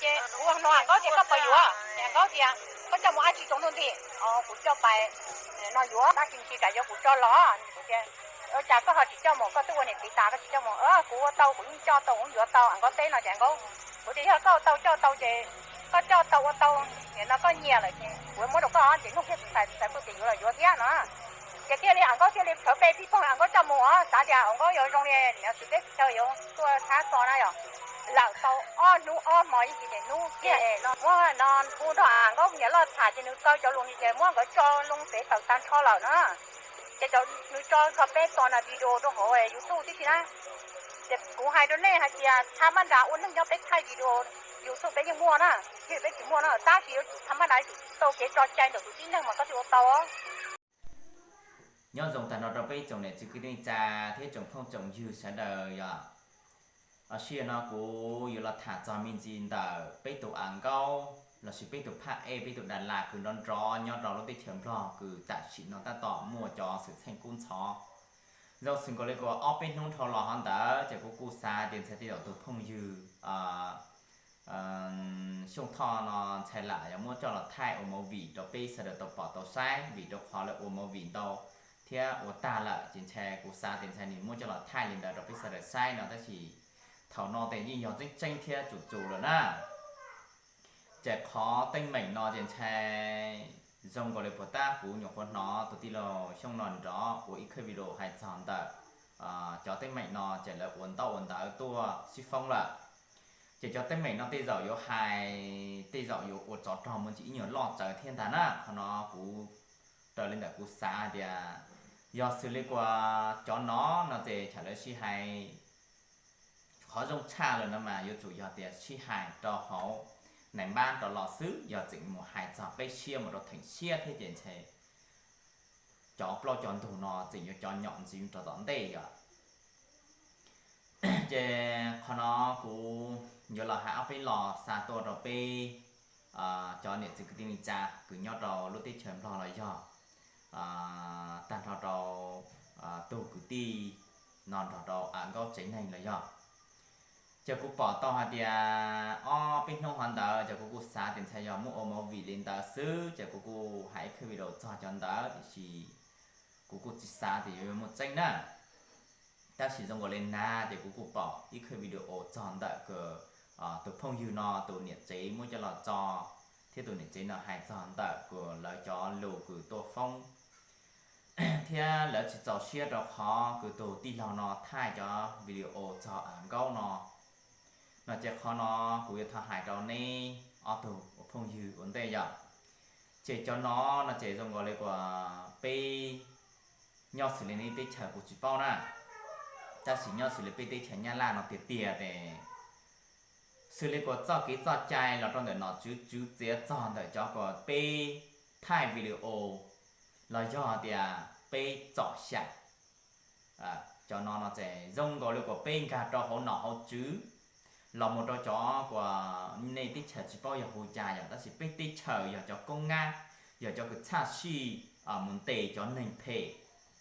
Ces kuv nug Am Nkaub tias koj puas yuav, Am Nkaub tias koj coj mus dab tsi rau ntuj nti. Kuv coj pais no yuav, tab sis tsis kam yuav kuv tso los. Kuv tias ua cas koj ho tsis coj mus, koj twb ua niam txiv tas koj tsis coj mus. Kuv ua tau, kuv yeej coj tau, kuv yuav tau, Am Nkaub teb no ces Am Nkaub, kuv tias yog koj ua tau coj tau ces koj coj tau ua tau, nim no koj nyiam lawm ces kuv muab rau koj ces nug thiaj txhais txhais kuj tias yuav los yuav thiab no. Ces thiaj li Am Nkaub thiaj li plhawv pe pij poog, Am Nkaub coj mus, xav tias Am Nkaub yuav zoo li niam txiv teb teb chaws yuav tuaj txhab txo na yom. Lawm tau ob hnub ob hmo ib ntsis ces hnub tiag no muab no hu nrog Am Nkaub niam loj tham ces nws kaw cov lus ces muab nkawd tso loo pem tawm tag nrho lawm na. Ces nws tso nrog peb tos na video rau hauv YouTube tib si na. Ces kuv hais rau nej hais tias txhab mab nras ua neeg nyob peb thaij video YouTube peb yeej muaj na, peb tsis muaj na, tab sis yuav tsum txhab mab nras yuav tsum tau kev tso cai ntawm tus tib neeg mas koj thiaj ua tau. Nyob zoo tag nrho rau peb tsoom niam txiv kwv tij neej tsa thiab tsoom phooj tsoom ywg sawv daws yom. Sij hawm no kuv yuav los tham txog me ntsis ntawm peb tus Am Nkaub lossis peb tus phaj ej, peb tus das las kws nrov nrov nyob rau lub teb chaws Nplog kws tam sim no tab tom muaj cov xwm txheej kub ntxhov. Zoo xws nkaus li kuv ob peb hnub dhau los hov ntawd ces kuv kuj xav tias ntshai tej zaum tus phooj ywg Xyooj Thoj no ntshai lam yuav muab coj los thaij ua movie rau peb sawv daws tau pom tau saib, vim rau qhov lawv ua movie ntau thiab ua tag lawm ces ntshai kuv xav tias ntshai nws muab coj los thaij li ntawd rau peb sawv daws saib no, tab sis thaum no ces yeej yog tseeb tseeb thiab tsum tsum lawm na. Ces qhov teeb meem no ces ntshai zoo nkaus li puas tab kuv nyuam qhuav hnov tus tij laug Xyooj no nrov ua ib khawb video hais txog ntawm cov teeb meem no ces lawv ua ntaub ua ntawv tuaj sib foob lawm. Ces cov teeb meem no tej zaum yuav hais, tej zaum yuav ua tsov rog muaj ntsis ib nyuag loj tsawv thiab ntag na. Qhov no kuv raws li ntawm kuv xav hais tias yog xws li kuas cov no no ces thaum lawv sib hais, qhov zoo tshaj lawm no mas yuav tsum yog tias sib hais rau hauv nais npab rov los xwb, yog tseem mus hais txog peb siab mus rau theem siab thiab ces ntshai cov plaub cov ntug no tseem yuav cov nyom ntxiv rau tom ntej yom. Ces qhov no kuv yuav los hais ob peb los xa tuaj rau peb cov niam txiv kwv tij neej tsa kws nyob rau lub teb chaws Nplog los yog tag nrho rau tug kwv tij no nrog rau Am Nkaub tsev neeg los yog. Ces kuv pom tau hais tias ob peb hnub hov ntawd ces kuv kuj xav tias ntshai yog muab ua movie li ntawd xwb, ces kuv kuj hais ib khawb video txog cov ntawd, tiam sis kuv kuj tsis xav tias yuav muaj tseeb na. Tab sis zoo nkaus li nag ces kuv kuj pom ib khawb video txog ntawm kws tus phooj ywg no tus niam tsev muab coj los tso, thiab tus niam tsev no hais txog ntawm kws lawv cov lus kws tuaj foob thiab lawv tsis txaus siab rau qhov kws tus tij laug no thaij cov video txog Am Nkaub no. No ces qhov no kuv yuav thov hais rau neb ob tug ua phooj ywg ua ntej yom. Ces cov no no ces zoo nkaus li kuas peb nyob xws li nej teb chaws kuv tsis paub na, tab sis nyob xws li peb teb chaws Nyab Laj no tiag tiag ces xws li kuas txoj kev txoj cai los rau ntawm nom tswv tswv txiav txog ntawm cov kuas peb thaij video los yog tias peb txom xyam, cov no no ces zoo nkaus li kuas peb nkag rau hauv nom hauv tswv los mus rau cov kuas nej teb chaws tsis paub yog hu cas yom, tab sis peb teb chaws yog cov koob ngab, yog cov kws txhaj sij mus ntes cov neeg phem.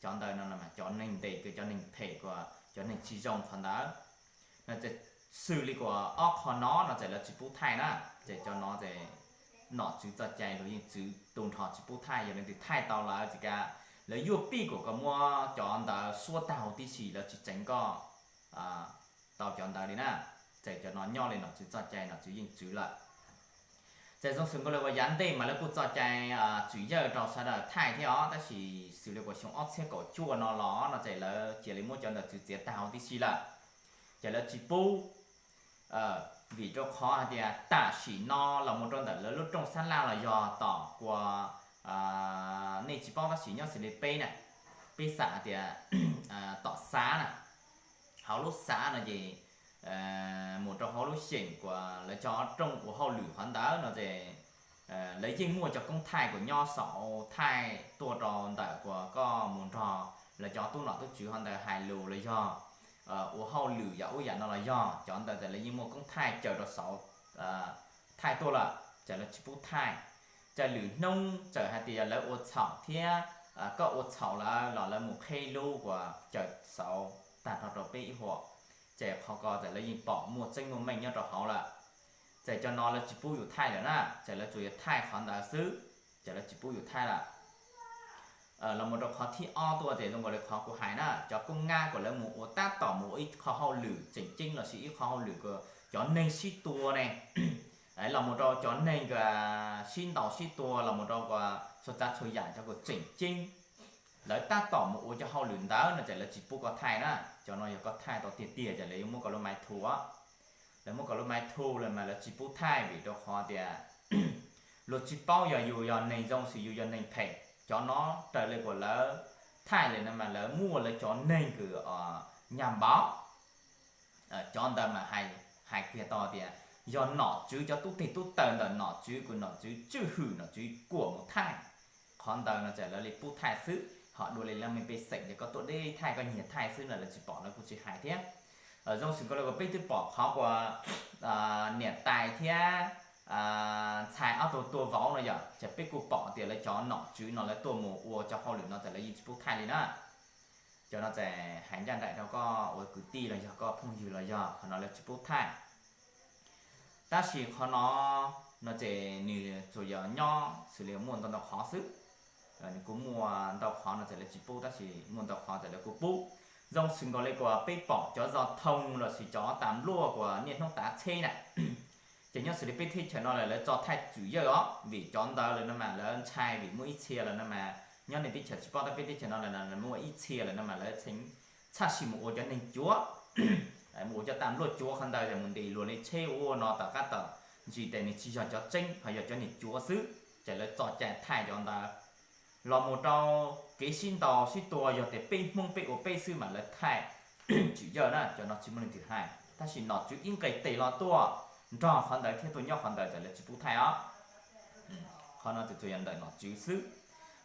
Cov ntawd no cov neeg ntes kws cov neeg phem kuas cov neeg tsis zoo qhov ntawd. Xws li kuas ob qho no no ces lawv tsis pub thaij na, ces cov no ces nom tswv txoj cai luag yeej txwv tu nrho tsis pub thaij, yog leej twg thaij tau lawm ces kav lawv yuaj pij kuas koj muab cov ntawd suab tag huv tib si, lawv tsis tseev koj tau cov ntawd li na. Ces cov no nyob li nom tswv txoj cai nom tswv yeej txwv lawm. Ces zoo xws nkaus li uas yav ntej mas lawv kuj txoj cai tswm yawj rau sawv daws thaij thiab os, tab sis xws li kuas xyoo ob txhiab kaum cuaj no los no ces lawv cia li muab cov ntawd tswv txiav tag huv tib si lawm. Ces lawv tsis pub, vim rau qhov hais tias tam sim no los mus rau ntawm lawv lub rooj xab laj los yog tom kuas nej tsis paub tab sis nyob xws li peb na, peb xam hais tias tom xav na, hauv lub xav no ces mus rau hauv lub xyeem kuas lawv cov rooj ua hauj lwm qhov ntawd no ces lawv yeej muaj cov koob thaij kuas nyob saum thaij tuaj rau ntawm kuas koj mus nrog lawv cov tub nom tub tswv qhov ntawd hais lus los yog ua hauj lwm yam ub yam no los yog cov ntawd ces lawv yeej muaj koob thaij caw rau saud thaij tuaj lawm, ces lawv tsis pub thaij. Ces lwm hnub txawm hais tias yog lawv ua txhaum thiab koj ua txhaum lawv los lawv mus qheb lub kuas caw saud tag nrho rau peb ib huam, ces qhov ko ces lawv yeej pom muaj tseeb muaj meej nyob rau hauv lawm. Cov no lawv tsis pub yus thaij lawm na, ces lawv tsuas yog thaij qhov ntawd xwb, ces lawv tsis pub yus thaij lawm. Los mus rau qhov thib ob tuaj ces zoo nkaus li qhov kuv hais na, cov koob ngab kom lawv mus ua tab tom mus ua ib qho hauj lwm tseem ceeb lossis ib qho hauj lwm kom cov neeg sib tua ne, los mus rau cov neeg sib ntaus sib tua los mus rau txhua tsav txhua yam cov kom tseem ceeb, lawv tab tom mus ua cov hauj lwm ntawd no ces lawv tsis pub koj thaij na. Cov no yog koj thaij tau tiag tiag ces lawv yuav muab koj lub maiv thu. Lawv muab koj lub maiv thu lawm mas lawv tsis pub thaij vim rau qhov tias luag tsis paub yog yus yog neeg zoo xwb yus yog neeg phem. Cov no raws li kuas lawv thaij lawm no mas lawv muaj lawv cov neeg kws nyag npauv. Cov ntawd mas hais kiag tau tias yog nom tswv cov tub teg tub taw ntawm nom tswv kws nom tswv tswj hwm nom tswv kuam mus thaij. Qhov ntawd no ces lawv li pub thaij xwb, ho dua li lawv me pej xeem ces koj tuaj deb thaij koj nyiag thaij xwb no lawv tsis pom lawv kuj tsis hais thiab. Zoo xws nkaus li uas peb twb pom qhov uas niam tais thiab ntxhais ob tug tua vauv no yom, ces peb kuj pom tias lawv cov nom tswv no lawv tuaj mus ua cov hauj lwm no ces lawv yeej tsis pub thaij li na. Cov no ces hais ncaj nraim rau koj ua kwv tij los yog koj phooj ywg los yog qhov no lawv tsis pub thaij. Tab sis qhov no no ces nws tsuas yog nyob xws li muaj ntau ntau qhov xwb. Nws kuj muaj ntau qhov no ces lawv tsis pub tab sis muaj ntau qhov ces lawv kuj pub. Zoo xws nkaus li uas peb pom cov zos thoo lossis cov tas npluaj uas niaj hnub tav tsheb na, ces nyob xws li peb teb chaws no lawm lawv tso thaij tswm yawj os, vim cov ntawd lawm no mas lawv ntshai vim muaj ib txhia lawm no mas nyob nej teb chaws tsis paub tab peb teb chaws no lawm muaj ib txhia lawm no mas lawv txhaj sim mus ua cov neeg cuav, mus ua cov tas npluaj cuav qhov ntawd es mus ntes luag li tsheb ua no tom qab tom ntsis tes nws tsis yog cov tseeb ho yog cov neeg cuav xwb, ces lawv tso cai thaij cov ntawd. Los mus rau kev sib ntaus sib tua yog tias peb Hmoob peb ua peb xwb mas lawv thaij tswm yawj na, cov no tsis muaj leej twg hais tab sis nom tswv ib nqes tes los tuaj nrog qhov ntawd thiab tuaj nyob qhov ntawd ces lawv tsis pub thaij os. Qhov no txawm tsuas yog ntawm nom tswv xwb.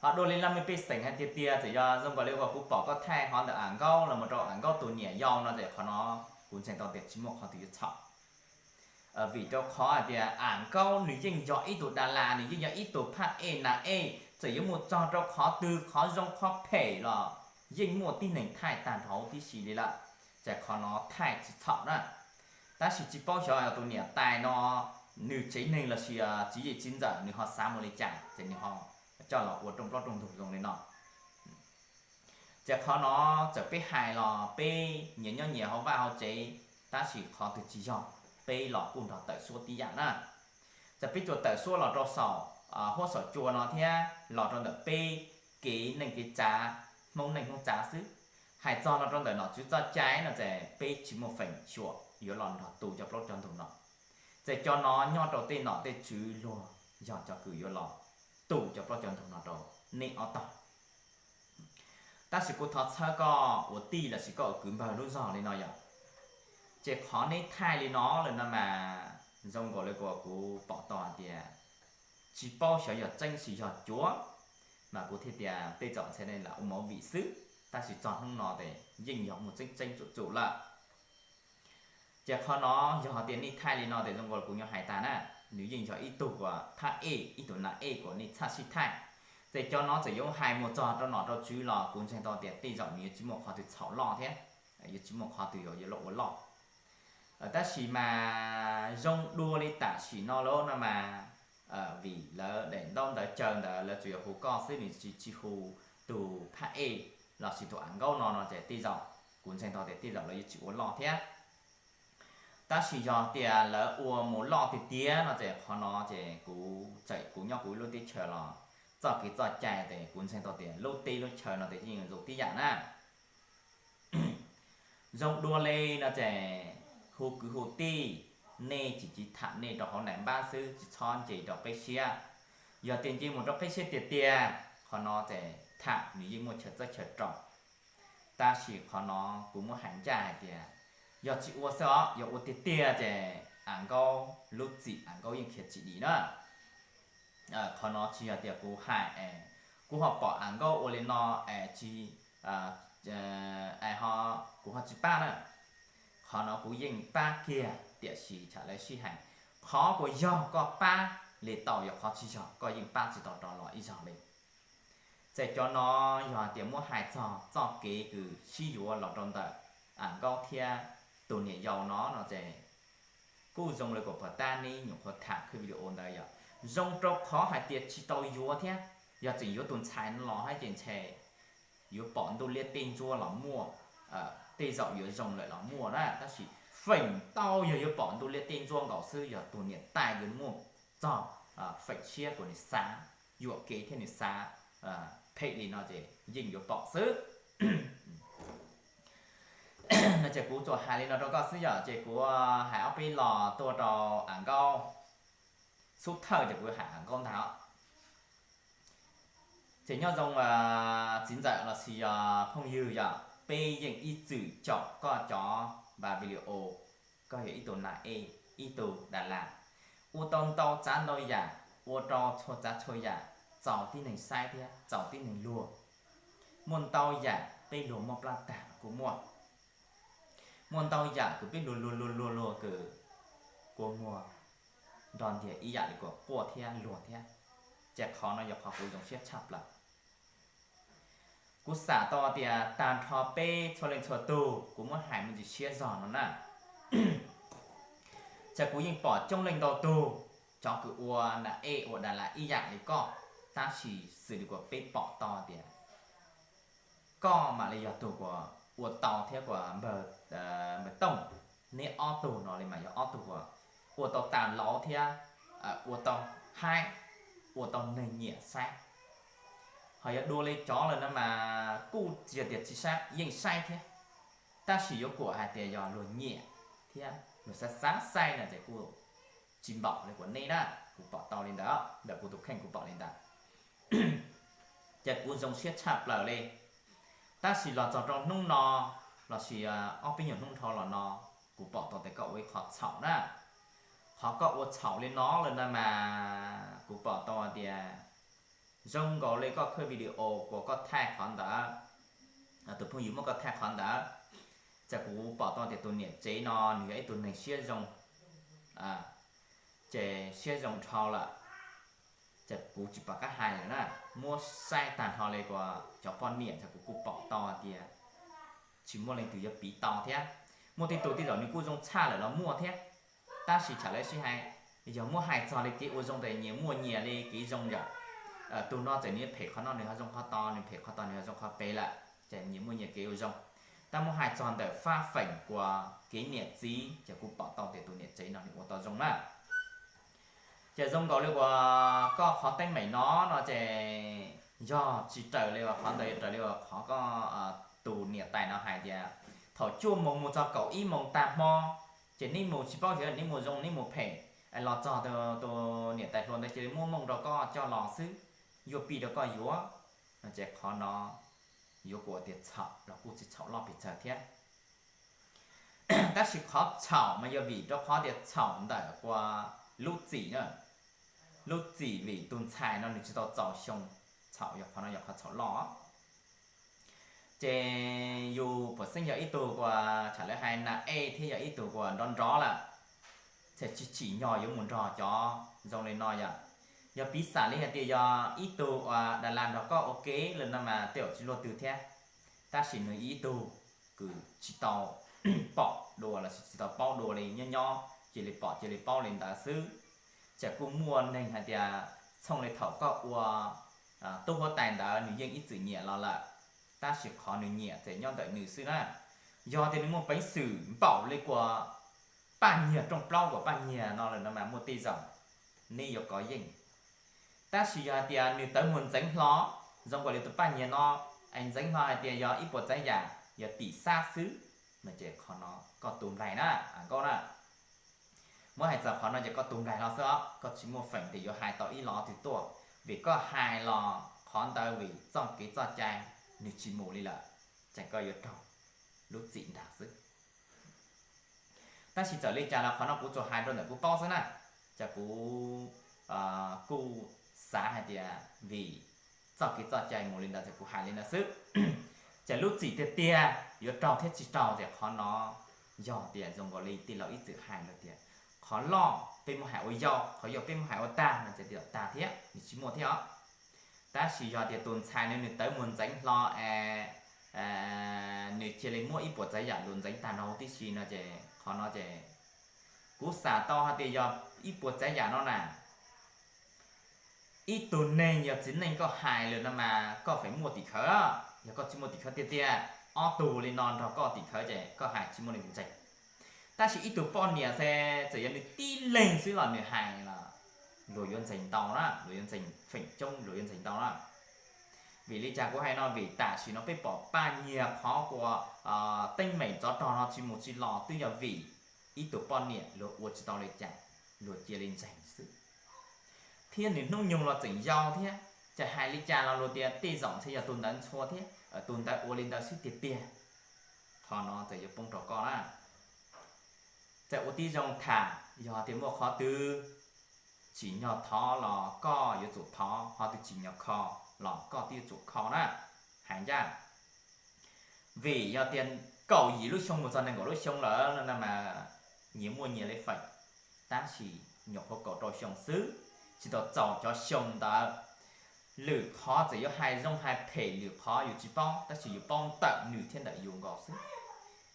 Ho dua li laj mej pej xeem hais tiag tiag txawm yog zoo nkaus li uas kuv pom koj thaij qhov ntawm Am Nkaub los mus rau Am Nkaub tus niam yau no ces qhov no kuv ntseeg tau tias tsis muaj qhov twg yuav txhaum. Vim rau qhov hais tias Am Nkaub nws yeej yog ib tug das las, nws yeej yog ib tug phaj ej nas ej, txawm yuav mus txog rau qhov twg qhov zoo qhov phem los yeej muaj tib neeg thaij tag nrho huv tib si li lawm, ces qhov no thaij tsis txhaum na. Tab sis tsis paub xyov tus niam tais no nws tsev neeg lossis txiv yej txiv ntxawm nws ho xav mus li cas ces nws ho coj los ua rooj plaub rooj ntug zoo li no. Ces qhov no txawm peb hais los peb nyias nyob nyias hauv vaj hauv tsev, tab sis qhov twg tsis yog peb los kuj nrog tawm suab tib yam na. Txawm peb tsuas tawm suab los rau saum huab saum cua no thiab los rau ntawm peb kev neej kev tsav, Hmoob neej Hmoob tsav xwb. Hais txog los rau ntawm nom tswv txoj cai no ces peb tsis muaj feem xyuam yuav los nrog tu cov plaub cov ntug no. Ces cov no nyob rau tej nom tej tswv luag yog cov kws yuav los tu cov plaub cov ntug no rau nej ob tog. Tab sis kuv thov txhawb koj ua tij lossis koj ua kwv npawg lub zog li no yom. Ces qhov neb thaij li no lawm no mas zoo nkaus li uas kuv pom tau hais tias tsis paub xyov yog tseeb tsis yog cuav, mas kuv thiaj tias tej zaum ntxhe nej lam ua movie xwb, tab sis txog hnub no ces yeej yog muaj tseeb tseeb txum txum lawm. Ces qhov no yog tias nej thaij li no ces zoo nkaus kuv nyob hais tas na, nws yeej yog ib tug uas phaj ej ib tug nas ej kom nej txhaj sib thaij. Ces cov no txawm yuav hais mus txog rau nom rau tswv los kuv ntseeg tau tias tej zaum nws yuav tsis muaj qhov twg txhaum loj thiab, yuav tsis muaj qhov twg yuav loj ua loj. Tab sis mas zoo dua li tam sim no lawm no mas, vim lawv daim ntaub ntawv caw ntawd lawv tsuas yog hu koj xwb, nws tsis tsis hu tus phaj ej lossis tus Am Nkaub no no ces tej zaum kuv ntseeg tau tias tej zaum lawv yuav tsis ua loj thiab. Tab sis yog tias lawv ua mus loj tiag tiag no ces qhov no ces kuv txawm kuv nyob kuv ib lub teb chaws los txoj kev txoj cai ces kuv ntseeg tau tias lub teb lub chaw no ces yeej zoo tib yam na. Zoo dua li no ces hu kwv hu tij, nej tsis tsis tham nej rau hauv nais npab xwb tsis txhob nce rau qib siab. Yog tias nce mus rau qib siab tiag tiag, qhov no ces tham nws yeej muaj chaw txawb chaw rau. Tab sis qhov no kuv muab hais ncaj hais tias yog tsis ua xwb os, yog ua tiag tiag ces Am Nkaub lub txim Am Nkaub yeej khiav tsis dim na. Qhov no tsis yog tias kuv hais, kuv ho pom Am Nkaub ua li no es tsis, ho kuv ho tsis pab na. Qhov no kuv yeej pab kiag tiam sis tham lawv sib hais, qhov uas yog koj pab li tau, yog qhov tsis yog koj yeej pab tsis tau rov los ib zaug li. Ces cov no yog hais tias muab hais txog txoj kev kws sib yuav los rau ntawm Am Nkaub thiab tus niam yau no no ces Kuj zoo li kuv pom tab neb nyuam qhuav tham qhov video ntawd yog zoo rau qhov hais tias tsis tau yuav thiab. Yog tseem yuav tus ntxhais no los hais ces ntshe yuav pom ntuj liab tej ntsuab los muaj, tej zaum yuav zoo lawm los muaj na, tab sis feem tau yog yuav pom ntuj liab tej ntsuab nkaus xwb yog tus niam tais yuav muaj txog feem siab kuas nws xav yuam kev thiab nws xav phem li no ces yeej yuav pom xwb. No ces kuv tsuas hais li no rau koj xwb yom, ces kuv hais ob peb los tuaj rau av nkauj, xub thawj ces kuv hais av nkauj ntag os. Ces nyob zoo txiv ntxawm los sis yog phooj ywg yom, peb yeej ib txwm caum koj cov npaj video, koj yog ib tug nas ej, ib tug das las, ua tau ntau tsav ntau yam, ua rau txhua tsav txhua yam txaus tib neeg saib thiab txaus tib neeg luag. Muaj ntau yam peb luag muaj plab tag los kuj muaj, muaj ntau yam kws peb luag luag luag luag luag kws kua muag nrog ntiag ib yam li kuas quaj thiab luag thiab. Ces qhov no yog qhov kuv zoo siab tshaj plaws. Kuv xam tau tias tag nrho peb txhua leej txhua tug kuv muab hais me ntsis siab zog no na, ces kuv yeej pom coob leej ntau tug, cov kws ua nas ej ua das las ib yam li koj, tab sis xws li kuas peb pom tau tias koj mam li yog tug kuas ua tau thiab kuas npawg Tooj, neb ob tug no li mas yog ob tug kuas ua tau tas lauv thiab ua tau haib, ua tau neeg nyiam saib. Ho yog dua li cov lawm no mas kuj tsis yog tias tsis saib, yeej saib thiab, tab sis yuav kuam hais tias yog luag nyiam thiab luag xav xav saib no ces kuj tsis npaum li kuas neb na. Kuv pom tau li ntawd, ntawm kuv tus kheej kuv pom li ntawd. Ces kuv zoo siab tshaj plaws li. Tab sis los txog rau hnub no lossis ob peb nyuag hnub dhau los no, kuv pom tau tias koj ua ib qho txhaum na. Qhov koj ua txhaum li no lawm na mas kuv pom tau tias zoo nkaus li koj khawb video kuas koj thaij qhov ntawd, tus phooj ywg muab koj thaij qhov ntawd, ces kuv pom tau tias tus niam tsev no nws yog ib tug neeg siab zoo, ces siab zoo dhau lawm. Ces kuv tsis pom qab hais lawm na, muab saib tag nrho li kuas cov poj niam ces kuv kuj pom tau hais tias tsis muaj leej twg yuav piv tau thiab. Muaj tej tug tej zaum nws kuj zoo tshaj lawm los muaj thiab, tab sis txham lawv sib hais, yog muab hais txog li kev ua zoo ntawd nyias muaj nyias li kev zoo yom. Tus no txawm nws phem qhov no nws ho zoo qhov to, nws phem qhov to nws ho zoo qhov pem lawm, ces nyias muaj nyias kev ua zoo. Tab muab hais txog ntawm fab feem kuas kev niam txiv ces kuv pom tau tias tus niam tsev no nws ua tau zoo na. Ces zoo nkaus li uas koj qhov teeb meem no no ces yog tsis raws li uas qhov ntawd, yog raws li uas qhov koj tus niam tais no hais tias thaum cuaj moos mus txog kaum ib moos tag hmo, ces neb mus tsis paub xyov neb mus zoo neb mus phem, los txog tus niam tais hluas ntawd cia li muab mooj rau koj coj los xwb, yuav pij rau koj yuav, no ces qhov no yuav kuv tias txhaum los kuj tsis txhaum loj pes tsawg thiab. Tab sis qhov txhaum mas yog vim rau qhov tias txhaum ntawm uas lub txim na, lub txim vim tus ntxhais no nws tsis tau txaus xyoo, txhaum yog qhov no yog qhov txhaum loj. Ces yus puas xeeb yog ib tug uas txham lawv hais nas ej thiab yog ib tug uas nrov nrov lawm, ces tsis tsim nyog yuav mus nrog cov zoo li no yom. Yog piv xam li hais tias yog ib tug uas das las nrog koj ua ke lawm no mas tej zaum tsis luaj twg thiab, tab sis nws ib tug kws tsis tau pom dua lossis tsis tau paub dua li, nyob nyob cia li pom cia li paub li ntawd xwb. Ces kuj muaj neeg hais tias txhooj li thaum koj ua tub huab tais ntawd nws yeej ib txwm nyiam los lawm, tab sis qhov nws nyiam ces nyob ntawm nws xwb na. Yog tias nws muaj peev xwm npaum li uas Paj Nyiag rooj plaub uas Paj Nyiag no lawm no mas muaj tej zaum neb yuav kov yeej. Tab sis yog hais tias nws tawv muag ntxeev hlo, zoo nkaus li tus Paj Nyiag no, es ntxeev hlo hais tias yog ib puas tsav yam yog tim xab xwb, no ces qhov no koj tus nplaig na, a nkauj na. Muab hais txog qhov no ces koj tus nplaig hlo xwb os, koj tsis muaj feem tias yuav hais tau ib los twg tuaj, vim koj hais los qhov ntawd vim txoj kev txoj cai nws tsis mus li lawm, ces koj yuav raug lub txim ntag xwb. Tab sis txawm li cas los qhov no kuv tsuas hais rau ntawm kuv paub xwb na, ces kuv kuj xav hais tias vim txoj kev txoj cai mus li ntawd ces kuv hais li ntawd xwb. Ces lub txim tiag tiag yuav raug thiab tsis raug ces qhov no yog tias zoo nkaus li tij laug ib txwm hais lawm tias qhov loj peb muab hais ua yau, qhov yau peb muab hais ua tag no ces tij laug tag thiab nws tsis muaj thiab os. Tab sis yog tias tus ntxhais no nws tawv muag ntxeev hlo es nws cia li muab ib puas tsav yam lus ntxeev tag nrho huv tib si no ces qhov no ces Kuv xam tau hais tias yog ib puas tsav yam no na. Ib tug neeg yog txiv neej koj hais lawm no mas koj feem muaj tim khawv. Yog koj tsis muaj tim khawv tiag tiag, ob tug li no nrog koj tim khawv ces koj hais tsis muaj leej twg ntseeg. Tab sis ib tug poj niam xwb, txawm yog nws tib leeg xwb los nws hais los luag yuav ntseeg ntau na, luag yuav ntseeg feem coob, luag yuav ntseeg ntau na. Vim li cas kuv hais no? Vim tam sim no peb pom paj nyiag qhov uas teeb meem tsov rog no tsis mus tsis los twb yog vim ib tug poj niam luag ua tsis tau li cas, luag cia li ntseeg xwb. Thiab nws hnub nyoog los tseem yau thiab, ces hais li cas los luag tias tej zaum ntshe yog tus ntawd ntxhua thiab, tus ntawd ua li ntawd xwb tiag tiag. Qhov no txawm yuav poob rau koj na. Txawm ua tib zoo tham, yog tias muaj qhov twg tsim nyog thov los koj yuav tsum thov, qhov twg tsim nyog kho los koj twb yuav tsum kho na. Hais ncaj, vim yog tias kaum yim lub xyoo mus txog nees nkaum lub xyoo lawm no mas nyias muaj nyias li feem, tab sis nyuam qhuav kaum rau xyoo xwb, tsis tau txaus cov xyoo ntawd. Lwm qhov txawm yuav hais zoo hais phem lwm qhov yus tsis paub, tab sis yus paub ntawm nws thiab ntawm yus nkaus xwb.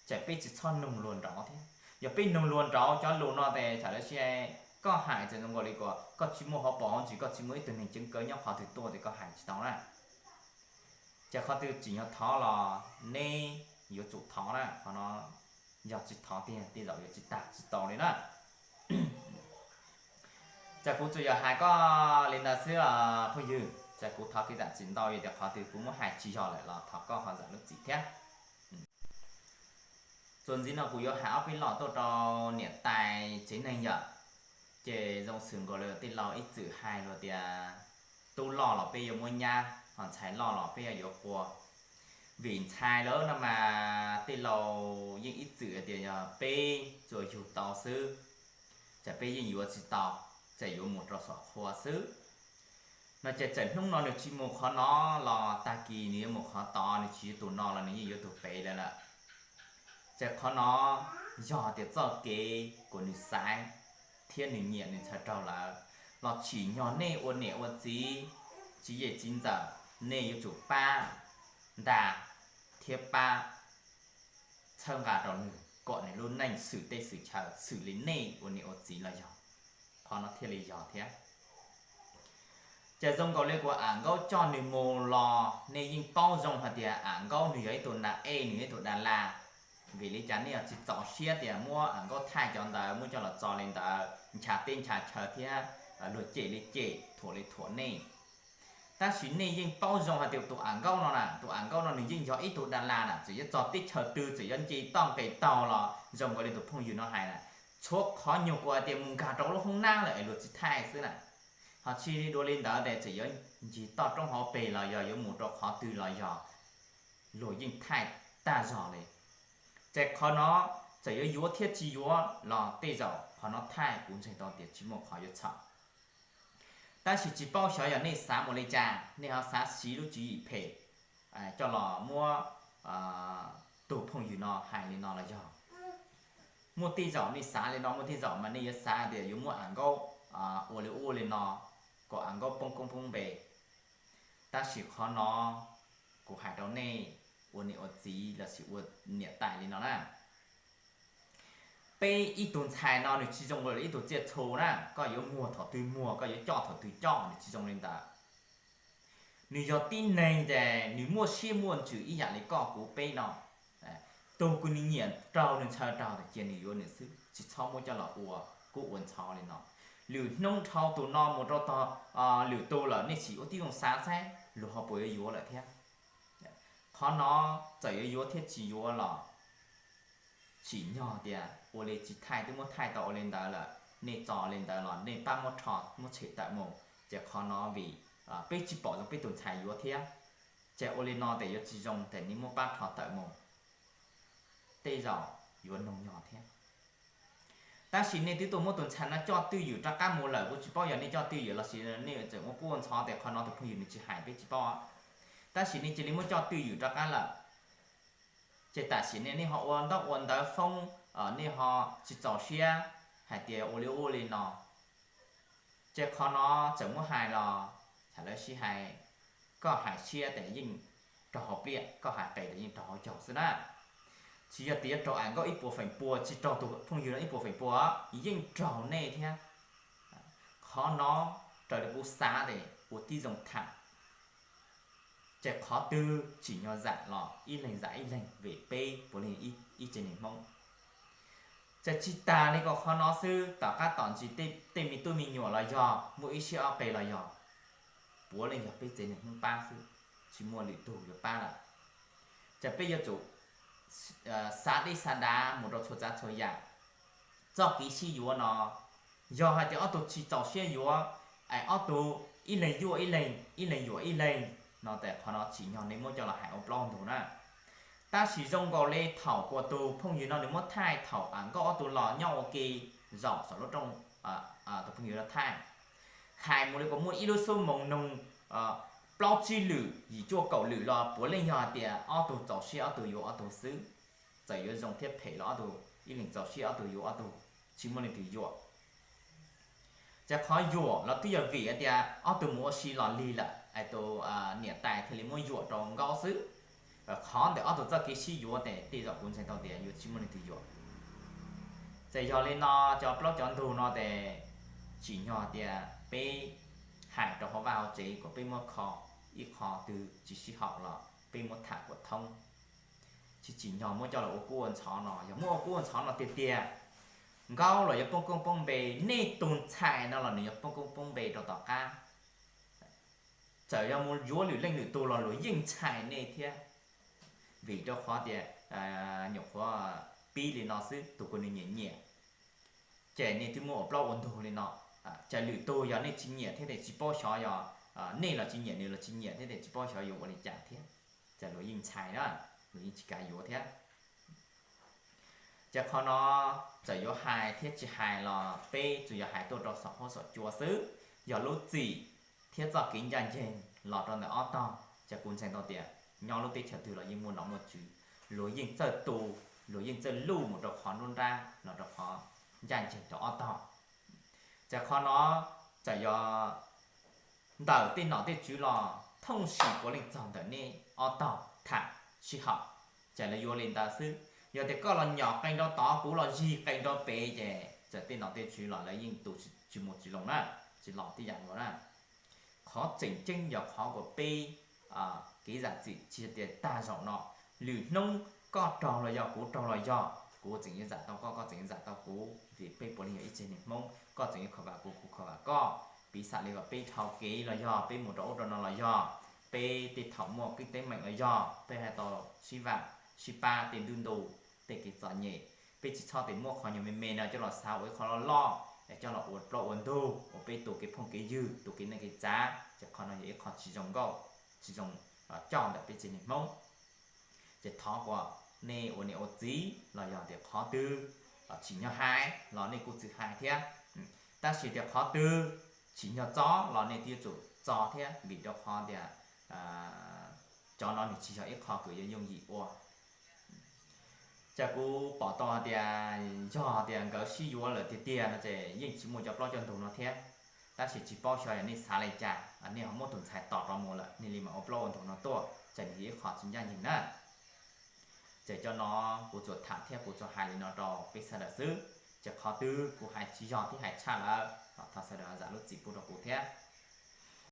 Ces peb tsis txhob nug luag nraud thiab. Yog peb nug luag nraud cov lus no ces tham lawv si, koj hais txawm zoo nkaus li kuas koj tsis muaj hauv paus hauv ntsis, koj tsis muaj ib tug neeg ceev kawv nyob qhov twg tuaj ces koj hais tsis tau na. Ces qhov twg tsim nyog thov los neb yuav tsum thov na, qhov no yog tsis thov tiag tej zaum yuav tsis tag tsis tau li na. Ces kuv tsuas yog hais koj li ntawd xwb os phooj ywg, ces kuv thov kev zam txim ntau, yog tias qhov twg kuv muab hais tsis yog lawm los thov koj ho zam lub txim thiab. Txuas ntxiv no kuv yuav hais ob peb lo tuaj rau niam tais tsev neeg yom. Ces zoo xws nkaus li tej laus ib txwm hais luag tias tub loj los peb yuav muab nyab, ho ntxhais loj los peb yuav yuav qua. Vim ntxhais lawm no mas tej laus yeej ib txwm tias yog peb tsuas yug tau xwb, ces peb yeej yuav tsis tau, ces yuav mus rau saum qhua xwb. No ces txawm hnub no nws tsis mus qhov no los tag kis nws yuav mus qhov tod, nws tsis yuav tus no los nws yeej yuav tus pem lawm lawm. Ces qhov no yog tias txoj kev kuas nws xaiv thiab nws nyiam nws ntshaw raug lawm, los tsim nyog nej ua niam ua txiv, txiv yej txiv ntxawm, nej yuav tsum pab ntas thiab pab txhawb nqa rau nws kom nws lub neej xwm teb xwm chaw xws li nej ua niam ua txiv los yog, qhov no thiaj li yog thiab. Ces zoo nkaus li kuas Am Nkaub coj nws mus los nej yeej paub zoo hais tias Am Nkaub nws yog ib tug nas ej, nws yog ib tug das las. Vim li cas nej yuav tsis txaus siab tias muab Am Nkaub thaij cov ntawd muab coj los tso li ntawd, ncha teb ncha chaw thiab luag cem li cem, thuam li thuam nej. Tab sis nej yeej paub zoo hais tias tus Am Nkaub no na, tus Am Nkaub no nws yeej yog ib tug das las na, txawm yuav txog teb chaws twg, txawm yuav nce toj nqes taug los zoo nkaus li tus phooj ywg no hais na, tshuav qhov nyuag kuas tias mus nkag rau lub hoob nab lawm es luag tsis thaij xwb na. Ho tsis dua li ntawd ces txawm yuav ncig toj roob hauv pes los yog yuav mus rau qhov twg los yog luag yeej thaij tag zog li. Ces qhov no txawm yuav yuav thiab tsis yuav los tej zaum qhov no thaij kuv ntseeg tau tias tsis muaj qhov yuav txhaum. Tab sis tsis paub xyov yog nej xav mus li cas, nej ho xav siv lub tswv yim phem coj los muab tus phooj ywg no hais li no los yog. Muaj tej zaum nej xav li no, muaj tej zaum mas nej yuav xav tias yuav muab Am Nkaub ua li ub li no kom Am Nkaub poob koob poob npe. Tab sis qhov no kuv hais rau nej ua niam ua txiv los sis ua niam tais li no na, peb ib tug ntxhais no nws tsis zoo li ib tug tsiaj txhu na, koj yuav muag thaum twg muag, koj yuav coj thaum twg coj, nws tsis zoo li ntawd. Nws yog tib neeg ces nws muaj siab muaj ntsws ib yam li koj kuv peb no. Tus kuv nws nyiam raug nws ntshaw raug cia nws yuav nws xwb, tsis txhob muab coj los ua kub ua ntxhov li no. Lwm hnub dhau tus no mus rau tog lwm tus lawm nej sim ua tib zoo xav saib luag ho puas yuav yuav lawm thiab. Qhov no txawm yuav yuav thiab tsis yuav los tsim nyog tias ua li tsis thaij twb muab thaij tau ua li ntawd lawm, nej tso li ntawd los nej pab muab rho muab tshem tawm mus. Ces qhov no vim peb tsis pom zoo peb tus ntxhais yuav thiab, ces ua li no ces yuav tsis zoo ces nej muab pab rho tawm mus, tej zaum yuav noog yog thiab. Tab sis nej twb tuaj muab tus ntxhais no coj twj ywm rov qab mus lawm, kuv tsis paub yog nej coj twj ywm los sis nej tseem ua kub ua ntxhov tias qhov no tus phooj ywg nws tsis hais peb tsis paub. Tab sis nej cia li muab coj twj ywm rov qab lawm, ces tam sim no nej ho ua ntaub ua ntawv foob, nej ho tsis txaus siab hais tias ua li ub li no. Ces qhov no txawm muab hais los tham lawv sib hais, koj hais siab ces yeej raug hauv pliaj, koj hais qes ces yeej raug hauv caug xwb na. Tsis yog tias yuav raug am nkauj ib puas feem pua, tsis raug tus phooj ywg no ib puas feem pua, yeej raug nej thiab. Qhov no raws li kuv xav tes ua tib zoo tham, ces qhov twg tsim nyog zam los ib leeg zam ib leeg vim peb puav leej ib tsev neeg Hmoob. Ces tsis tas li ko qhov no xwb, tom qab tom ntsis tej me tub me nyuam los yog muaj ib siab ob qe los yog puav leej yog peb tsev neeg Hmoob pab xwb, tsis muaj lwm tus yuav pab lawm. Ces peb yuav tsum xav deb xav dav mus rau txhua tsav txhua yam. Txoj kev sib yuav no, yog hais tias ob tug tsis txaus siab yuav, es ob tug ib leeg yuaj ib leeg, ib leeg yuam ib leeg no, ces qhov no tsim nyog nej muab coj los hais ua plaub ntug na. Tab sis zoo nkaus li thaum kuas tus phooj ywg no nws muab thaij thaum am nkauj ob tug los nyob ua ke zaum saum lub rooj, tus phooj ywg no thaij, hais mus li kuas muaj ib lub xub moos noog plaub tsib lwm yim cuaj kaum lwm los puav leej yog hais tias ob tug txaus siab ob tug yuav ob tug xwb. Txawm yuav zoo thiab phem los ob tug ib leeg txaus siab ob tug yuav ob tug, tsis muaj leej twg yuam. Ces qhov yuam los twb yog vim hais tias ob tug mus ua si los lig lawm es tus niam tais thiaj li muab yuam rau Nkaub xwb. Qhov ntawm ob tug txoj kev sib yuav ces tej zaum kuv ntseeg tau tias yuav tsis muaj leej twg yuam. Ces yog li no, cov plaub cov ntug no ces tsim nyog tias peb hais rau hauv vaj hauv tsev kom peb muab kho, ib qho twg tsis sib haum los peb muab tham kom thoob, tsis tsim nyog muab coj los ua kub ua ntxhov no. Yog muab ua kub ua ntxhov no tiag tiag, Nkaub los yuav poob koob poob npe, nej tus ntxhais no los nws yuav poob koob poob npe rau tom qab. Txawm yog mus yuav lwm leej lwm tus los luag yeej ntshai nej thiab, vim rau qhov tias nyuam qhuav pib li no xwb tus kuj nws nyiam nyiam, ces nej twb muab ua plaub ua ntug li no. Ces lwm tus yog nej tsis nyiam thiab tes tsis paub xyov yog nej los tsis nyiam nws los tsis nyiam thiab tes tsis paub xyov yuav ua li cas thiab. Ces luag yeej ntshai na, luag yeej tsis kam yuav thiab. Ces qhov no txawm yuav hais thiab tsis hais los peb tsuas yog hais tuaj rau saum huab saum cua xwb. Yog lub txim thiab txoj kev ncaj ncees los rau ntawm ob tog, ces kuv ntseeg tau tias nyob lub teb chaws twg los yeej muaj nom muaj tswv, luag yeej txawj tu, luag yeej txawj luj mus rau qhov nruab nrab los rau qhov ncaj ncees rau ob tog. Ces qhov no txawm yog ntawm tej nom tej tswv los thooj sim puav leej txog ntawm nej ob tog tham sib haum, ces lawv yuav li ntawd xwb. Yog tias koj los nyom qee rau tod, kuv los zig qee rau pem, ces txawm tej nom tej tswv los lawv yeej tu tsis mus tsis loo na, tsis los tib yam nkaus na. Qhov tseem ceeb yog qhov uas peb kev zam txim tsis tias tag zaum no, lwm hnub koj raug los yog kuv raug los yog, kuv tseem yuav zam tau koj, koj tseem yuav zam tau kuv, vim peb puav leej yog ib tsev neeg Hmoob, koj tseem yuav khav vam kuv, kuv khav vam koj. Piv xam li kom peb dhau kev los yog peb mus rau ub rau no los yog, peb tej thaum muaj keeb teeb meem los yog peb hais tau sib vam sib pab tej ntu ntu, tej kev txom nyem, peb tsis txhob tes muab qhov nyuag me me no coj los xav ua ib qho loj loj es coj los ua plaub ua ntug ua peb tus kev phooj kev ywg, tus kev neej kev tsav, ces qhov no yog ib qho tsis zoo nkauj, tsis zoo coj ntawm peb tsev neeg Hmoob. Ces thov kom nej ua niam ua txiv los yog tias qhov twg tsim nyog hais los nej kuj txwm hais thiab, tab sis tias qhov twg tsim nyog txo los nej twb yuav tsum txo thiab, vim rau qhov tias cov no nws tsis yog ib qho kws yuav yooj yim ua. Ces kuv pom tau hais tias yog tias nkawd sib yuav lawm tiag tiag no ces yeej tsis muaj cov plaub cov ntug no thiab. Tab sis tsis paub xyov yog nej xav li cas, nej ho muab tus ntxhais tos rov mus lawm nej li mam ua plaub ua ntug no tuaj, ces nws yog ib qho tsis ncaj ncees na. Ces cov no kuv tsuas tham thiab kuv tsuas hais li no rau peb sawv daws xwb. Ces qhov twg kuv hais tsis yog thiab hais tshaj lawm los thov sawv daws zam lub txim pub rau kuv thiab.